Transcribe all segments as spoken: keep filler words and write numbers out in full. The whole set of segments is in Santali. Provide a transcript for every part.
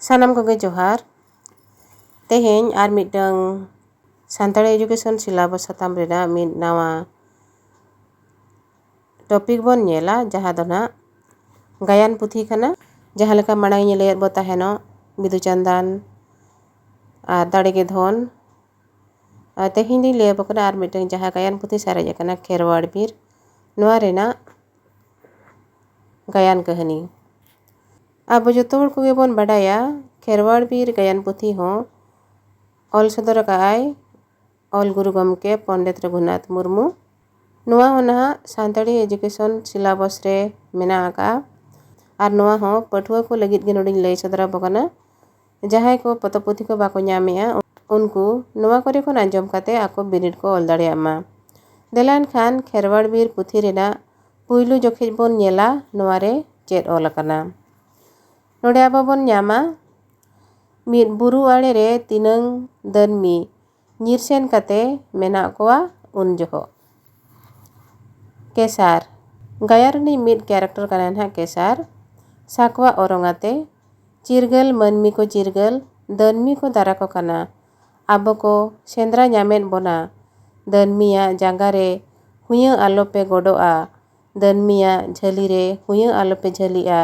ᱥᱟᱱᱟᱢ ᱠᱚᱜᱮ ᱡᱚᱦᱟᱨ᱾ ᱛᱮᱦᱮᱧ ᱟᱨ ᱢᱤᱫᱴᱟᱝ ᱥᱟᱱᱛᱟᱲᱤ education syllabus ᱥᱟᱛᱟᱢ ᱨᱮᱱᱟᱜ ᱢᱤᱫ ᱱᱟᱣᱟ topic ᱵᱚᱱ ᱧᱮᱞᱟ, ᱡᱟᱦᱟᱸ ᱫᱚ ᱱᱟᱜ ᱜᱟᱭᱟᱱ ᱯᱩᱛᱷᱤ ᱠᱟᱱᱟ᱾ ᱡᱟᱦᱟᱸ ᱞᱮᱠᱟ ᱢᱟᱲᱟᱝ ᱤᱧ ᱞᱟᱹᱭᱟᱫ ᱵᱚ ᱛᱟᱦᱮᱱᱚᱜ, ᱵᱤᱫᱩ ᱪᱟᱸᱫᱟᱱ ᱟᱨ ᱫᱟᱲᱮ ᱜᱮ ᱫᱷᱚᱱ᱾ ᱟᱨ ᱛᱮᱦᱮᱧ ᱞᱤᱧ ᱞᱟᱹᱭ ᱟᱵᱚ ᱠᱟᱱᱟ ᱟᱨ ᱢᱤᱫᱴᱟᱝ ᱡᱟᱦᱟᱸ ᱜᱟᱭᱟᱱ ᱯᱩᱛᱷᱤ ᱥᱟᱨᱮᱡ ᱟᱠᱟᱱᱟ, ᱠᱷᱮᱨᱣᱟᱲ ᱵᱤᱨ, ᱱᱚᱣᱟ ᱨᱮᱱᱟᱜ ᱜᱟᱭᱟᱱ ᱠᱟᱹᱦᱱᱤ᱾ ᱟᱵᱚ ᱡᱚᱛᱚ ᱦᱚᱲ ᱠᱚᱜᱮ ᱵᱚᱱ ᱵᱟᱰᱟᱭᱟ, ᱠᱷᱮᱨᱣᱟᱲ ᱵᱤᱨ ᱜᱟᱭᱟᱱ ᱯᱩᱛᱷᱤ ᱦᱚᱸ ᱚᱞ ᱥᱚᱫᱚᱨ ᱟᱠᱟᱫ ᱟᱭ ᱚᱞ ᱜᱩᱨᱩ ᱜᱚᱢᱠᱮ ᱯᱚᱱᱰᱤᱛ ᱨᱚᱜᱷᱩᱱᱟᱛᱷ ᱢᱩᱨᱢᱩ᱾ ᱱᱚᱣᱟ ᱦᱚᱸ ᱱᱟᱦᱟᱜ ᱥᱟᱱᱛᱟᱲᱤ education syllabus ᱨᱮ ᱢᱮᱱᱟᱜ ᱟᱠᱟᱫᱼᱟ᱾ ᱟᱨ ᱱᱚᱣᱟ ᱦᱚᱸ ᱯᱟᱹᱴᱷᱩᱣᱟᱹ ᱠᱚ ᱞᱟᱹᱜᱤᱫ ᱜᱮ ᱱᱚᱰᱮᱧ ᱞᱟᱹᱭ ᱥᱚᱫᱚᱨ ᱟᱵᱚ ᱠᱟᱱᱟ᱾ ᱡᱟᱦᱟᱸᱭ ᱠᱚ ᱯᱚᱛᱚᱵ ᱯᱩᱛᱷᱤ ᱠᱚ ᱵᱟᱠᱚ ᱧᱟᱢᱮᱜᱼᱟ, ᱩᱱᱠᱩ ᱱᱚᱣᱟ ᱠᱚᱨᱮ ᱠᱷᱚᱱ ᱟᱸᱡᱚᱢ ᱠᱟᱛᱮ ᱟᱠᱚ ᱵᱤᱱᱤᱰ ᱠᱚ ᱚᱞ ᱫᱟᱲᱮᱭᱟᱜ ᱢᱟ᱾ ᱫᱮᱞᱟ ᱮᱱᱠᱷᱟᱱ ᱠᱷᱮᱨᱣᱟᱲ ᱵᱤᱨ ᱯᱩᱛᱷᱤ ᱨᱮᱱᱟᱜ ᱯᱩᱭᱞᱩ ᱡᱚᱠᱷᱮᱡ ᱵᱚᱱ ᱧᱮᱞᱟ, ᱱᱚᱣᱟ ᱨᱮ ᱪᱮᱫ ᱚᱞ ᱟᱠᱟᱱᱟ᱾ ᱱᱚᱰᱮ ᱟᱵᱚ ᱵᱚᱱ ᱧᱟᱢᱟ, ᱢᱤᱫ ᱵᱩᱨᱩ ᱟᱲᱮ ᱨᱮ ᱛᱤᱱᱟᱹᱝ ᱫᱟᱹᱱᱢᱤ ᱧᱤᱨ ᱥᱮᱱ ᱠᱟᱛᱮ ᱢᱮᱱᱟᱜ ᱠᱚᱣᱟ ᱩᱱ ᱡᱚᱦᱚᱜ᱾ ᱠᱮᱥᱟᱨ, ᱜᱟᱭᱟᱱ ᱨᱤᱱᱤᱡ ᱢᱤᱫ character ᱠᱟᱱᱟᱭ ᱱᱟᱦᱟᱜ ᱠᱮᱥᱟᱨ᱾ ᱥᱟᱠᱣᱟ ᱚᱨᱚᱝ ᱟᱛᱮ, ᱪᱤᱨᱜᱟᱹᱞ ᱢᱟᱹᱱᱢᱤ ᱠᱚ ᱪᱤᱨᱜᱟᱹᱞ, ᱫᱟᱹᱱᱢᱤ ᱠᱚ ᱫᱟᱨᱟ ᱠᱚ ᱠᱟᱱᱟ᱾ ᱟᱵᱚ ᱠᱚ ᱥᱮᱸᱫᱽᱨᱟ ᱧᱟᱢᱮᱫ ᱵᱚᱱᱟ᱾ ᱫᱟᱹᱱᱢᱤᱭᱟᱜ ᱡᱟᱸᱜᱟ ᱨᱮ ᱦᱩᱭᱟᱹ ᱟᱞᱚ ᱯᱮ ᱜᱚᱰᱚᱜᱼᱟ᱾ ᱫᱟᱹᱱᱢᱤᱭᱟᱜ ᱡᱷᱟᱹᱞᱤ ᱨᱮ ᱦᱩᱭᱟᱹ ᱟᱞᱚ ᱯᱮ ᱡᱷᱟᱹᱞᱤᱜᱼᱟ᱾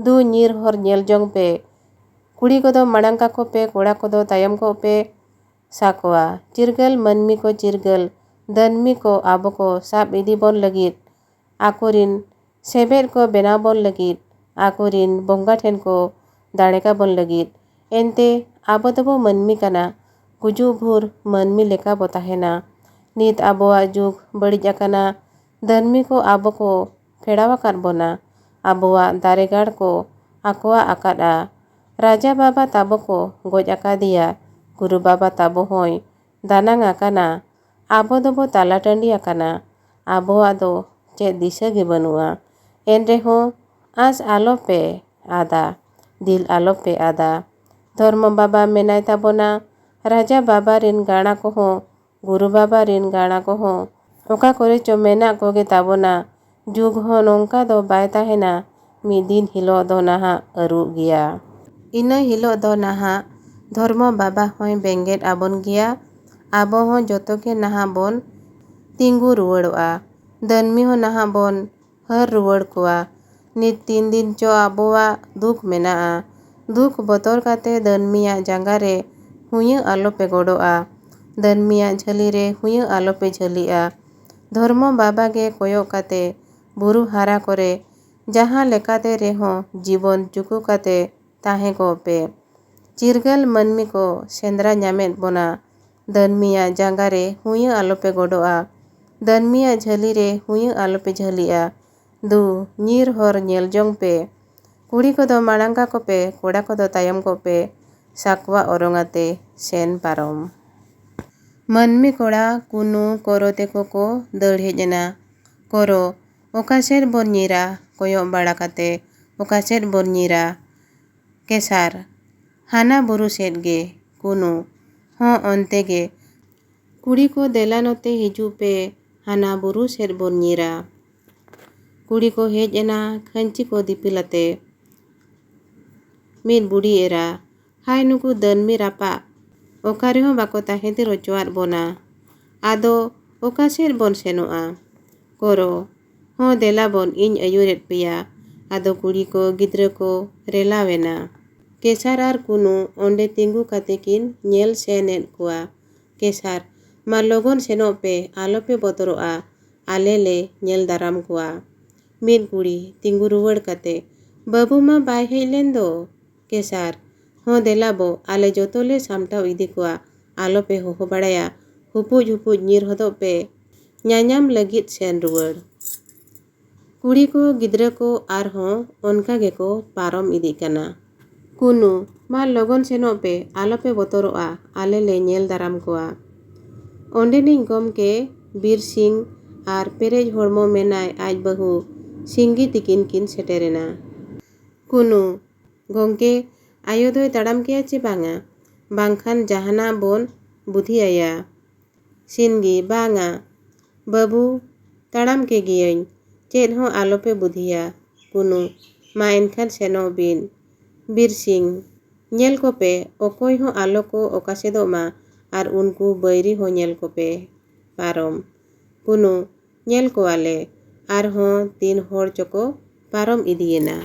ᱫᱩ ᱧᱤᱨ ᱦᱚᱨ ᱧᱮᱞ ᱡᱚᱝ ᱯᱮ᱾ ᱠᱩᱲᱤ ᱠᱚᱫᱚ ᱢᱟᱲᱟᱝ ᱠᱟᱠᱚ ᱯᱮ, ᱠᱚᱲᱟ ᱠᱚᱫᱚ ᱛᱟᱭᱚᱢ ᱠᱚᱜ ᱯᱮ᱾ ᱥᱟᱠᱣᱟ, ᱪᱤᱨᱜᱟᱹᱞ ᱢᱟᱹᱱᱢᱤ ᱠᱚ ᱪᱤᱨᱜᱟᱹᱞ, ᱫᱟᱹᱱᱢᱤ ᱠᱚ ᱟᱵᱚ ᱠᱚ ᱥᱟᱵ ᱤᱫᱤ ᱵᱚᱱ ᱞᱟᱹᱜᱤᱫ, ᱟᱠᱚᱨᱤᱱ ᱥᱮᱵᱮᱫ ᱠᱚ ᱵᱮᱱᱟᱣ ᱵᱚᱱ ᱞᱟᱹᱜᱤᱫ, ᱟᱠᱚᱨᱤᱱ ᱵᱚᱸᱜᱟ ᱴᱷᱮᱱ ᱠᱚ ᱫᱟᱲᱮ ᱠᱟᱵᱚᱱ ᱞᱟᱹᱜᱤᱫ᱾ ᱮᱱᱛᱮ ᱟᱵᱚ ᱫᱚᱵᱚ ᱢᱟᱹᱱᱢᱤ ᱠᱟᱱᱟ, ᱜᱩᱡᱩᱜ ᱵᱷᱳᱨ ᱢᱟᱹᱱᱢᱤ ᱞᱮᱠᱟ ᱵᱚ ᱛᱟᱦᱮᱱᱟ᱾ ᱱᱤᱛ ᱟᱵᱚᱣᱟᱜ ᱡᱩᱜᱽ ᱵᱟᱹᱲᱤᱡ ᱟᱠᱟᱱᱟ, ᱫᱟᱹᱱᱢᱤ ᱠᱚ ᱟᱵᱚ ᱠᱚ ᱯᱷᱮᱲᱟᱣ ᱟᱠᱟᱫ ᱵᱚᱱᱟ, ᱟᱵᱚᱣᱟᱜ ᱫᱟᱨᱮ ᱜᱟᱲ ᱠᱚ ᱟᱠᱚᱣᱟᱜ ᱟᱠᱟᱫᱼᱟ᱾ ᱨᱟᱡᱟ ᱵᱟᱵᱟ ᱛᱟᱵᱚ ᱠᱚ ᱜᱚᱡ ᱟᱠᱟᱫᱮᱭᱟ, ᱜᱩᱨᱩ ᱵᱟᱵᱟ ᱛᱟᱵᱚ ᱦᱚᱸᱭ ᱫᱟᱱᱟᱝ ᱟᱠᱟᱱᱟ᱾ ᱟᱵᱚ ᱫᱚᱵᱚ ᱛᱟᱞᱟ ᱴᱟᱺᱰᱤ ᱟᱠᱟᱱᱟ, ᱟᱵᱚᱣᱟᱜ ᱫᱚ ᱪᱮᱫ ᱫᱤᱥᱟᱹ ᱜᱮ ᱵᱟᱹᱱᱩᱜᱼᱟ᱾ ᱮᱱ ᱨᱮᱦᱚᱸ ᱟᱸᱥ ᱟᱞᱚ ᱯᱮ ᱟᱫᱟ, ᱫᱤᱞ ᱟᱞᱚ ᱯᱮ ᱟᱫᱟ᱾ ᱫᱷᱚᱨᱢᱚ ᱵᱟᱵᱟ ᱢᱮᱱᱟᱭ ᱛᱟᱵᱚᱱᱟ, ᱨᱟᱡᱟ ᱵᱟᱵᱟ ᱨᱤᱱ ᱜᱟᱬᱟ ᱠᱚᱦᱚᱸ, ᱜᱩᱨᱩ ᱵᱟᱵᱟ ᱨᱤᱱ ᱜᱟᱬᱟ ᱠᱚᱦᱚᱸ ᱚᱠᱟ ᱠᱚᱨᱮ ᱪᱚ ᱢᱮᱱᱟᱜ ᱠᱚᱜᱮ ᱛᱟᱵᱚᱱᱟ᱾ ᱡᱩᱜᱽ ᱦᱚᱸ ᱱᱚᱝᱠᱟ ᱫᱚ ᱵᱟᱭ ᱛᱟᱦᱮᱱᱟ, ᱢᱤᱫ ᱫᱤᱱ ᱦᱤᱞᱚᱜ ᱫᱚ ᱱᱟᱦᱟᱜ ᱟᱹᱨᱩᱜ ᱜᱮᱭᱟ᱾ ᱤᱱᱟᱹ ᱦᱤᱞᱳᱜ ᱫᱚ ᱱᱟᱦᱟᱜ ᱫᱷᱚᱨᱢᱚ ᱵᱟᱵᱟ ᱦᱚᱸᱭ ᱵᱮᱸᱜᱮᱫ ᱟᱵᱚᱱ ᱜᱮᱭᱟ᱾ ᱟᱵᱚ ᱦᱚᱸ ᱡᱚᱛᱚ ᱜᱮ ᱱᱟᱦᱟᱜ ᱵᱚᱱ ᱛᱤᱸᱜᱩ ᱨᱩᱣᱟᱹᱲᱚᱜᱼᱟ᱾ ᱫᱟᱹᱱᱢᱤ ᱦᱚᱸ ᱱᱟᱦᱟᱜ ᱵᱚᱱ ᱦᱟᱹᱨ ᱨᱩᱣᱟᱹᱲ ᱠᱚᱣᱟ᱾ ᱱᱤᱛ ᱛᱤᱱ ᱫᱤᱱ ᱪᱚ ᱟᱵᱚᱣᱟᱜ ᱫᱩᱠ ᱢᱮᱱᱟᱜᱼᱟ᱾ ᱫᱩᱠ ᱵᱚᱛᱚᱨ ᱠᱟᱛᱮ ᱫᱟᱹᱱᱢᱤᱭᱟᱜ ᱡᱟᱸᱜᱟ ᱨᱮ ᱦᱩᱭᱟᱹ ᱟᱞᱚᱯᱮ ᱜᱚᱰᱚᱜᱼᱟ᱾ ᱫᱟᱹᱱᱢᱤᱭᱟᱜ ᱡᱷᱟᱹᱞᱤ ᱨᱮ ᱦᱩᱭᱟᱹ ᱟᱞᱚᱯᱮ ᱡᱷᱟᱹᱞᱤᱜᱼᱟ᱾ ᱫᱷᱚᱨᱢᱚ ᱵᱟᱵᱟ ᱜᱮ ᱠᱚᱭᱚᱜ ᱠᱟᱛᱮ ᱵᱩᱨᱩ ᱦᱟᱨᱟ ᱠᱚᱨᱮ ᱡᱟᱦᱟᱸ ᱞᱮᱠᱟᱛᱮ ᱨᱮᱦᱚᱸ ᱡᱤᱵᱚᱱ ᱪᱩᱠᱩ ᱠᱟᱛᱮ ᱛᱟᱦᱮᱸ ᱠᱚᱜ ᱯᱮ᱾ ᱪᱤᱨᱜᱟᱹᱞ ᱢᱟᱹᱱᱢᱤ ᱠᱚ ᱥᱮᱸᱫᱽᱨᱟ ᱧᱟᱢᱮᱫ ᱵᱚᱱᱟ᱾ ᱫᱟᱹᱱᱢᱤᱭᱟᱜ ᱡᱟᱸᱜᱟ ᱨᱮ ᱦᱩᱭᱟᱹ ᱟᱞᱚᱯᱮ ᱜᱚᱰᱚᱜᱼᱟ᱾ ᱫᱟᱹᱱᱢᱤᱭᱟᱜ ᱡᱷᱟᱹᱞᱤ ᱨᱮ ᱦᱩᱭᱟᱹ ᱟᱞᱚᱯᱮ ᱡᱷᱟᱹᱞᱤᱜᱼᱟ᱾ ᱫᱩ, ᱧᱤᱨ ᱦᱚᱨ ᱧᱮᱞ ᱡᱚᱝ ᱯᱮ᱾ ᱠᱩᱲᱤ ᱠᱚᱫᱚ ᱢᱟᱲᱟᱝ ᱠᱟᱠᱚ ᱯᱮ, ᱠᱚᱲᱟ ᱠᱚᱫᱚ ᱛᱟᱭᱚᱢ ᱠᱚᱜ ᱯᱮ᱾ ᱥᱟᱠᱣᱟ ᱚᱨᱚᱝ ᱟᱛᱮ ᱥᱮᱱ ᱯᱟᱨᱚᱢ᱾ ᱢᱟᱹᱱᱢᱤ ᱠᱚᱲᱟ ᱠᱩᱱᱩ ᱠᱚᱨᱚ ᱛᱮᱠᱚ ᱠᱚ ᱫᱟᱹᱲ ᱦᱮᱡ ᱮᱱᱟ᱾ ᱠᱚᱨᱚ, ᱚᱠᱟ ᱥᱮᱫ ᱵᱚᱱ ᱧᱤᱨᱟ? ᱠᱚᱭᱚᱜ ᱵᱟᱲᱟ ᱠᱟᱛᱮ, ᱚᱠᱟ ᱥᱮᱫ ᱵᱚᱱ ᱧᱤᱨᱟ? ᱠᱮᱥᱟᱨ, ᱦᱟᱱᱟ ᱵᱩᱨᱩ ᱥᱮᱫ ᱜᱮ᱾ ᱠᱩᱱᱩ, ᱦᱚᱸ ᱚᱱᱛᱮ ᱜᱮ᱾ ᱠᱩᱲᱤ ᱠᱚ ᱫᱮᱞᱟ ᱱᱚᱛᱮ ᱦᱤᱡᱩᱜ ᱯᱮ, ᱦᱟᱱᱟ ᱵᱩᱨᱩ ᱥᱮᱫ ᱵᱚᱱ ᱧᱤᱨᱟ᱾ ᱠᱩᱲᱤ ᱠᱚ ᱦᱮᱡ ᱮᱱᱟ ᱠᱷᱟᱹᱧᱪᱤ ᱠᱚ ᱫᱤᱯᱤᱞ ᱟᱛᱮ᱾ ᱢᱤᱫ ᱵᱩᱰᱷᱤ ᱮᱨᱟ, ᱦᱟᱭ ᱱᱩᱠᱩ ᱫᱟᱹᱱᱢᱤ ᱨᱟᱯᱟᱜ, ᱚᱠᱟ ᱨᱮᱦᱚᱸ ᱵᱟᱠᱚ ᱛᱟᱦᱮᱸ ᱛᱷᱤᱨ ᱦᱚᱪᱚᱣᱟᱫ ᱵᱚᱱᱟ᱾ ᱟᱫᱚ ᱚᱠᱟ ᱥᱮᱫ ᱵᱚᱱ ᱥᱮᱱᱚᱜᱼᱟ? ᱠᱚᱨᱚ, ᱦᱚᱸ ᱫᱮᱞᱟ ᱵᱚᱱ, ᱤᱧ ᱟᱹᱭᱩᱨᱮᱫ ᱯᱮᱭᱟ᱾ ᱟᱫᱚ ᱠᱩᱲᱤ ᱠᱚ ᱜᱤᱫᱽᱨᱟᱹ ᱠᱚ ᱨᱮᱞᱟᱣᱮᱱᱟ᱾ ᱠᱮᱥᱟᱨ ᱟᱨ ᱠᱩᱱᱩ ᱚᱸᱰᱮ ᱛᱤᱸᱜᱩ ᱠᱟᱛᱮ ᱠᱤᱱ ᱧᱮᱞ ᱥᱮᱱᱮᱫ ᱠᱚᱣᱟ᱾ ᱠᱮᱥᱟᱨ, ᱢᱟ ᱞᱚᱜᱚᱱ ᱥᱮᱱᱚᱜ ᱯᱮ, ᱟᱞᱚᱯᱮ ᱵᱚᱛᱚᱨᱚᱜᱼᱟ, ᱟᱞᱮ ᱞᱮ ᱧᱮᱞ ᱫᱟᱨᱟᱢ ᱠᱚᱣᱟ᱾ ᱢᱤᱫ ᱠᱩᱲᱤ ᱛᱤᱸᱜᱩ ᱨᱩᱣᱟᱹᱲ ᱠᱟᱛᱮ, ᱵᱟᱹᱵᱩ ᱢᱟ ᱵᱟᱭ ᱦᱮᱡ ᱞᱮᱱ ᱫᱚ᱾ ᱠᱮᱥᱟᱨ, ᱦᱚᱸ ᱫᱮᱞᱟ ᱵᱚ, ᱟᱞᱮ ᱡᱚᱛᱚ ᱞᱮ ᱥᱟᱢᱴᱟᱣ ᱤᱫᱤ ᱠᱚᱣᱟ, ᱟᱞᱚᱯᱮ ᱦᱚᱦᱚ ᱵᱟᱲᱟᱭᱟ, ᱦᱩᱯᱩᱡ ᱦᱩᱯᱩᱡ ᱧᱤᱨ ᱦᱚᱫᱚᱜ ᱯᱮ, ᱧᱟᱧᱟᱢ ᱞᱟᱹᱜᱤᱫ ᱥᱮᱱ ᱨᱩᱣᱟᱹᱲ᱾ ᱠᱩᱲᱤ ᱠᱚ ᱜᱤᱫᱽᱨᱟᱹ ᱠᱚ ᱟᱨᱦᱚᱸ ᱚᱱᱠᱟ ᱜᱮᱠᱚ ᱯᱟᱨᱚᱢ ᱤᱫᱤᱜ ᱠᱟᱱᱟ᱾ ᱠᱩᱱᱩ, ᱢᱟ ᱞᱚᱜᱚᱱ ᱥᱮᱱᱚᱜ ᱯᱮ, ᱟᱞᱚᱯᱮ ᱵᱚᱛᱚᱨᱚᱜᱼᱟ, ᱟᱞᱮ ᱞᱮ ᱧᱮᱞ ᱫᱟᱨᱟᱢ ᱠᱚᱣᱟ᱾ ᱚᱸᱰᱮᱱᱤᱡ ᱜᱚᱢᱠᱮ ᱵᱤᱨ ᱥᱤᱝ ᱟᱨ ᱯᱮᱨᱮᱡ ᱦᱚᱲᱢᱚ ᱢᱮᱱᱟᱭ ᱟᱡ ᱵᱟᱹᱦᱩ ᱥᱤᱝᱜᱤ ᱛᱤᱠᱤᱱ ᱠᱤᱱ ᱥᱮᱴᱮᱨᱮᱱᱟ᱾ ᱠᱩᱱᱩ, ᱜᱚᱢᱠᱮ, ᱟᱭᱳ ᱫᱚᱭ ᱛᱟᱲᱟᱢ ᱠᱮᱭᱟ ᱪᱮ ᱵᱟᱝᱟ? ᱵᱟᱝᱠᱷᱟᱱ ᱡᱟᱦᱟᱱᱟᱜ ᱵᱚᱱ ᱵᱩᱫᱷᱤ ᱟᱭᱟ᱾ ᱥᱤᱱᱜᱤ, ᱵᱟᱝᱟ ᱵᱟᱹᱵᱩ, ᱛᱟᱲᱟᱢ ᱠᱮᱜᱮᱭᱟᱹᱧ, ᱪᱮᱫ ᱦᱚᱸ ᱟᱞᱚᱯᱮ ᱵᱩᱫᱷᱤᱭᱟ᱾ ᱠᱩᱱᱩ, ᱢᱟ ᱮᱱᱠᱷᱟᱱ ᱥᱮᱱᱚᱜ ᱵᱤᱱ᱾ ᱵᱤᱨ ᱥᱤᱝ, ᱧᱮᱞ ᱠᱚᱯᱮ, ᱚᱠᱚᱭ ᱦᱚᱸ ᱟᱞᱚ ᱠᱚ ᱚᱠᱟᱥᱮᱫᱚᱜ ᱢᱟ, ᱟᱨ ᱩᱱᱠᱩ ᱵᱟᱹᱭᱨᱤ ᱦᱚᱸ ᱧᱮᱞ ᱠᱚᱯᱮ ᱯᱟᱨᱚᱢ᱾ ᱠᱩᱱᱩ, ᱧᱮᱞ ᱠᱚᱣᱟᱞᱮ, ᱟᱨᱦᱚᱸ ᱛᱤᱱ ᱦᱚᱲ ᱪᱚᱠᱚ ᱯᱟᱨᱚᱢ ᱤᱫᱤᱭᱮᱱᱟ᱾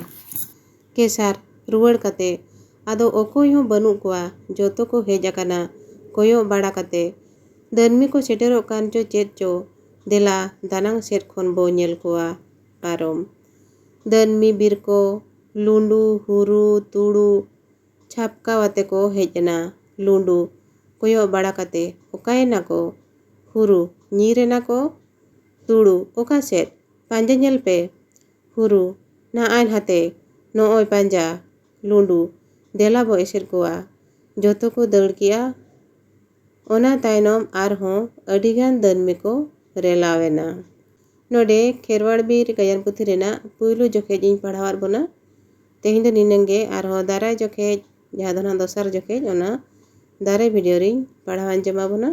ᱠᱮᱥᱟᱨ, ᱨᱩᱣᱟᱹᱲ ᱠᱟᱛᱮ, ᱟᱫᱚ ᱚᱠᱚᱭ ᱦᱚᱸ ᱵᱟᱹᱱᱩᱜ ᱠᱚᱣᱟ, ᱡᱚᱛᱚ ᱠᱚ ᱦᱮᱡ ᱟᱠᱟᱱᱟ᱾ ᱠᱚᱭᱚᱜ ᱵᱟᱲᱟ ᱠᱟᱛᱮ, ᱫᱟᱹᱱᱢᱤ ᱠᱚ ᱥᱮᱴᱮᱨᱚᱜ ᱠᱟᱱ ᱪᱚ ᱪᱮᱫ ᱪᱚ, ᱫᱮᱞᱟ ᱫᱟᱱᱟᱝ ᱥᱮᱫ ᱠᱷᱚᱱ ᱵᱚ ᱧᱮᱞ ᱠᱚᱣᱟ ᱯᱟᱨᱚᱢ᱾ ᱫᱟᱹᱱᱢᱤ ᱵᱤᱨ ᱠᱚ, ᱞᱩᱸᱰᱩ, ᱦᱩᱨᱩ, ᱛᱩᱲᱩ, ᱪᱷᱟᱯᱠᱟᱣ ᱟᱛᱮ ᱠᱚ ᱦᱮᱡ ᱮᱱᱟ᱾ ᱞᱩᱸᱰᱩ, ᱠᱚᱭᱚᱜ ᱵᱟᱲᱟ ᱠᱟᱛᱮ, ᱚᱠᱟᱭᱮᱱᱟ ᱠᱚ? ᱦᱩᱨᱩ, ᱧᱤᱨ ᱮᱱᱟ ᱠᱚ᱾ ᱛᱩᱲᱩ, ᱚᱠᱟ ᱥᱮᱫ? ᱯᱟᱸᱡᱟ ᱧᱮᱞ ᱯᱮ᱾ ᱦᱩᱨᱩ, ᱱᱟᱜᱼᱟᱭ ᱱᱟᱛᱮ, ᱱᱚᱜᱼᱚᱭ ᱯᱟᱸᱡᱟ᱾ ᱞᱩᱸᱰᱩ, ᱫᱮᱞᱟ ᱵᱚ ᱮᱥᱮᱫ ᱠᱚᱣᱟ᱾ ᱡᱚᱛᱚ ᱠᱚ ᱫᱟᱹᱲ ᱠᱮᱜᱼᱟ᱾ ᱚᱱᱟ ᱛᱟᱭᱱᱚᱢ ᱟᱨᱦᱚᱸ ᱟᱹᱰᱤᱜᱟᱱ ᱫᱟᱹᱱᱢᱤ ᱠᱚ ᱨᱮᱞᱟᱣ ᱮᱱᱟ᱾ ᱱᱚᱰᱮ ᱠᱷᱮᱨᱣᱟᱲ ᱵᱤᱨ ᱜᱟᱭᱟᱱ ᱯᱩᱛᱷᱤ ᱨᱮᱱᱟᱜ ᱯᱩᱭᱞᱩ ᱡᱚᱠᱷᱮᱡ ᱤᱧ ᱯᱟᱲᱦᱟᱣᱟᱫ ᱵᱚᱱᱟ᱾ ᱛᱮᱦᱮᱧ ᱫᱚ ᱱᱤᱱᱟᱹᱝ ᱜᱮ, ᱟᱨᱦᱚᱸ ᱫᱟᱨᱟᱭ ᱡᱚᱠᱷᱮᱡ, ᱡᱟᱦᱟᱸ ᱫᱚ ᱱᱟᱦᱟᱜ ᱫᱚᱥᱟᱨ ᱡᱚᱠᱷᱮᱡ, ᱚᱱᱟ ᱫᱟᱨᱟᱭ ᱵᱷᱤᱰᱤᱭᱳ ᱨᱤᱧ ᱯᱟᱲᱦᱟᱣ ᱟᱸᱡᱚᱢ ᱟᱵᱚᱱᱟ᱾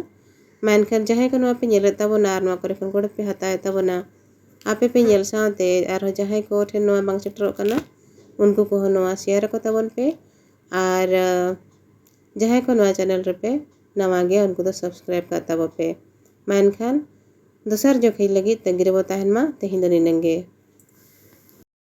ᱢᱟ ᱮᱱᱠᱷᱟᱱ ᱡᱟᱦᱟᱸᱭ ᱠᱚ ᱱᱚᱣᱟ ᱯᱮ ᱧᱮᱞᱮᱫ ᱛᱟᱵᱚᱱᱟ ᱟᱨ ᱱᱚᱣᱟ ᱠᱚᱨᱮ ᱠᱷᱚᱱ ᱜᱚᱲᱚ ᱯᱮ ᱦᱟᱛᱟᱣᱮᱫ ᱛᱟᱵᱚᱱᱟ, ᱟᱯᱮ ᱯᱮ ᱧᱮᱞ ᱥᱟᱶᱛᱮ ᱟᱨᱦᱚᱸ ᱡᱟᱦᱟᱸᱭ ᱠᱚ ᱴᱷᱮᱱ ᱱᱚᱣᱟ ᱵᱟᱝ ᱥᱮᱴᱮᱨᱚᱜ ᱠᱟᱱᱟ, ᱩᱱᱠᱩ ᱠᱚᱦᱚᱸ ᱱᱚᱣᱟ ᱥᱮᱭᱟᱨ ᱟᱠᱚ ᱛᱟᱵᱚᱱ ᱯᱮ᱾ ᱟᱨ, ᱟᱸ, ᱡᱟᱦᱟᱸᱭ ᱠᱚ ᱱᱚᱣᱟ ᱪᱮᱱᱮᱞ ᱨᱮᱯᱮ ᱱᱟᱣᱟ ᱜᱮᱭᱟ, ᱩᱱᱠᱩ ᱫᱚ ᱥᱟᱵᱥᱠᱨᱟᱭᱤᱵ ᱠᱟᱜ ᱛᱟᱵᱚ ᱯᱮ᱾ ᱢᱟ ᱮᱱᱠᱷᱟᱱ ᱫᱚᱥᱟᱨ ᱡᱚᱠᱷᱮᱡ ᱞᱟᱹᱜᱤᱫ ᱛᱟᱺᱜᱤ ᱨᱮᱵᱚ ᱛᱟᱦᱮᱱ ᱢᱟ᱾ ᱛᱮᱦᱮᱧ ᱫᱚ ᱱᱤᱱᱟᱹᱝ ᱜᱮ᱾